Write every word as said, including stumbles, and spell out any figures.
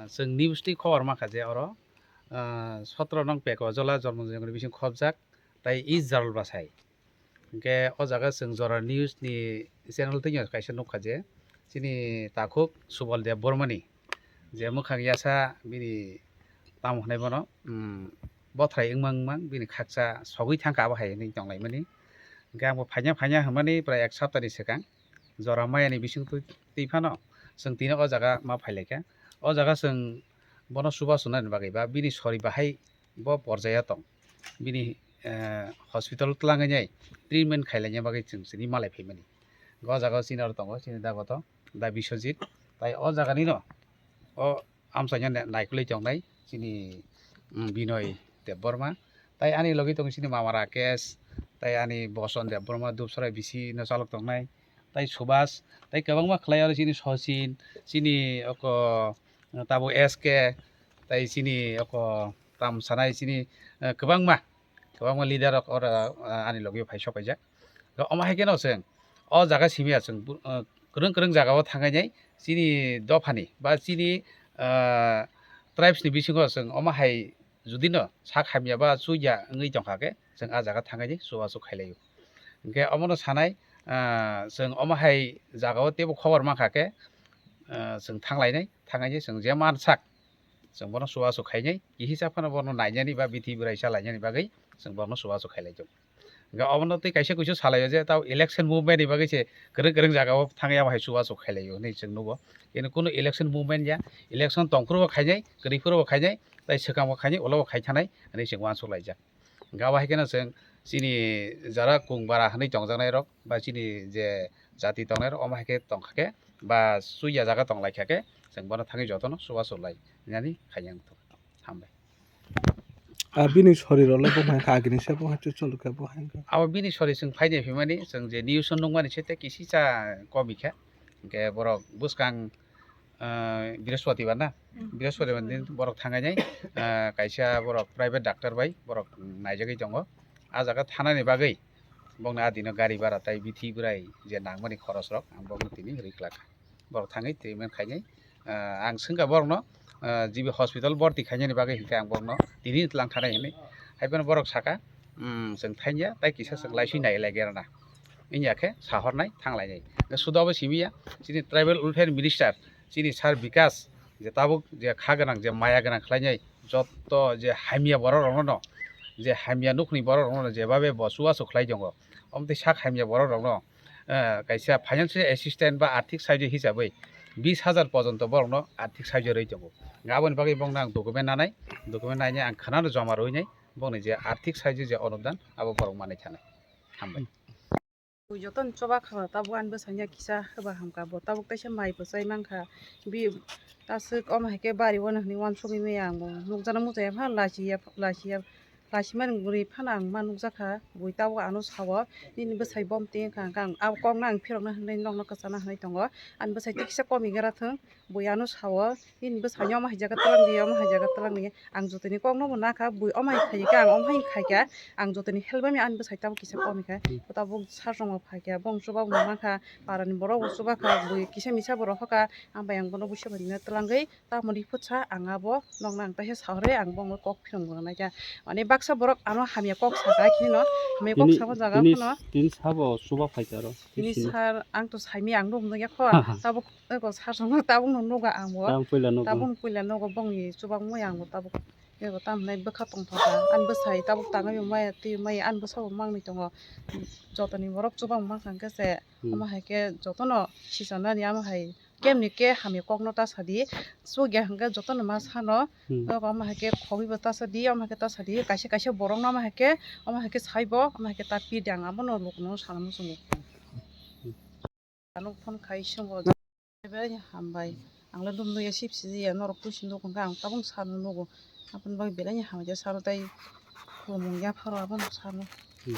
chwng news ni khobor mankha je oro, ah, sotro nong Pekwa Jola Jormo Jayantini bising khobjak, tai East Jalbasai. Hinkhe o jaga chwng Jora News ni channel thwngyo kaisa nukha je chini takhuk Subal Debbarmani je mwkhang yasa bini tamo hwnwi bono, um, bothrai wngmang wngmang bini khaksa sogwi thangkha abo hai hwnwi tonglaimani. Hinkhe angbo phaina phaina hwnmani prai ek saptani swkang Jora Mayani bising twi, twi phano chwng tini o jaga ma phailaikha. O jaga chwng bono chubachu nani bagwi ba bini sori bahai bo porjaya tong. Bini, eh, hospital twlangwi nai treatment khailaina bagwi chwng chini malai phaimani. O jaga o chini aro tongo, chini dagoto Da Biswajit. Tai o jaganino o amchaino nai-, naikolwi tongnai chini, mm, Binoy Debbarma. Tai ani logi tongo chini mama Rakesh, tai ani Boson Debbarma, Dupsarai bisi no chalok tongnai. Tai Subhas, tai kwbangma khlai aro chini Sachin, chini oko tabuk S K, tai chini oko tam sanai chini, eh, kwbangma, kwbangma leader rok oro, eh, ani logi phai sok paijak. Omo hai kheno chwng o jaga simi ya chwng, eh, kwrwng kwrwng jaga o thangnai chini dophani ba chini, eh, tribes ni bisingo chwng omo hai judino sak hamya ba chuya wngwi tongkha khe, chwng ah jaga thangwi chubachu khailaio. Hinkhe omono sanai, ah, chwng omo hai jagao teibo khobor mankha khe, ah, chwng thanglainai, thangwi chwng je mansak, chwng bono chubachu khainai, kihisa phano bono nainani ba bithi bwrai cha lainani bagwi chwng bono chubachu khailaio. Hinkhe obono tei kaisa kuisu salaio je tao election movement ni bagwi se kwrwng kwrwng jagao thangwi abo hai chubachu khailaio hinwi chwng nugo. Kunu kunu election movement ya, election tongphuru bo khainai, kwrwi phuru bo khainai, tai swkang bo khainai, ulo bo khai thanai hinwi chwng uansuk laijak. Hinkhe abo hai kheno chwng chini jara kung bara hinwi tongjaknai rok ba chini je jati tongnai rok omo hai khe tongkha khe ba chuya jaga tonglaikha khe chwng bono thangwi jotono chubachu lai hinani khainai wngthok. Hambai. Ah, bini sori rok le bo hai kha, agini se bo hai chucholu khe bo hai kha. Abo bini sori chwng phainai phimani, chwng je news o nukmani se tei kisisa komi kha. Hinkhe borok bwskang, ah, Brihospatibar na? Hmm. Brihospatibar din borok thangnai, ah, kaisa borok private doctor bai borok naijagwi tongo. Ah jaga thanani bagwi bongni ah dino gari bhara tai bithi bwrai je nangmani khorosrok ang bongno tini rikhlakha. Borok thangwi treatment khainai. Ah, ang swngkha borokno, ah, G B hospital borti khainani bagwi hinkhe ang borokno tini twlang thanai hinwi. Haiphano borok saka, "Um, chwng thangya, tai kisa chwng laisui nai lai gerana." Wngya khe sahornai, thanglainai. Suda bo simiya, chini tribal welfare minister, chini sir Bikas, je tabuk je kha gwnang, je maya gwnang khlainai, jotto je hamya borok rokno, je hamya nukhni borok rokno jebabe bo chubachu khlai tongo, omtwi sak hamya borok rokno, eh, kaisa financial assistance ba arthik sahajyo hisabwi bis hajar porjonto borokno arthik sahajyo rwi tongo. Aboni bagwi bongno ang document nanai, document nainai ang khwnano joma rwinai, bongni je arthik sahajyo je onudan abo borok manwi thanai. Hambai. Bui jotono choba kha, tabuk ani bwsanya kisa hwba hamkha, bo tabuk teisa mai bwchai mankha. Bi aswk omo hai khe bari o hinwi uansugwi maya ang bo. Nukjana muchaya pha lachiya, lachiya, lachimani guri phano ang ma nukjakha. Bui tabuk ano sao, "Nini bwsai bom twi wngkha," hwnkhe ang abo kokno ang phirokna hinwi nokno kwchana hinwi tongo. Ani bwsai tei kisa komigra thwng. Bui ano sao, "Nini bwsai omo hai jaga twlang di, omo hai jaga twlang di." Ang jotoni kokno bo nakha, bui omo hai khaikha, ang omo hai khaikha, ang jotoni help bai maya ani bwsai tabuk kisa komikhai. Tabuk sir rokno phaikha, bong chubabu mankha, parani borok bo chubakha, bui kisa misa bo rohorkha, ang bai ang bono buisa bai twlangwi, tamoni phutsa ang abo nokno ang taisa sahorwi ang bongno kok phirong gwnangnaikha. Ani baksa borok ano hamya kok sakha kheno, hamya kok sabo jaga phano. Tini sabo chuba phaikha aro. Tini sir, ang to saimaya, ang nuknukya kho, tabuk Eko sir songno tabukno nugo ang bo. Tabuk puila nugo. Tabuk puila nugo bongni chubang mui ang bo tabuk. Eko tamhinai bwkha tongthokha. Ani bwsai tabuk tangwi maya twi maya ani bwsa bo mangni tongo. Jotoni borok chubang mangkha hwnkhe se, hmm, omo hai khe jotono sichannani amo hai kemni khe hamya kokno ta sadi. Chukya hwnkhe jotono ma sano. Hmm. Eko omo hai khe khogwi bo ta sadi, omo hai khe ta sadi. Kaisa kaisa borokno omo hai khe, omo hai khe saibo, omo hai khe ta pidi ang abono lukno sana muchungo. Ano phone khai swngo, belai hambai. Ang le dum dui ya sip si ya, norok twi si nugo, ang tabuk sano nugo. Aboni bagwi belai hambai, sano tai khulumung ya pharo abono sano. Hmm.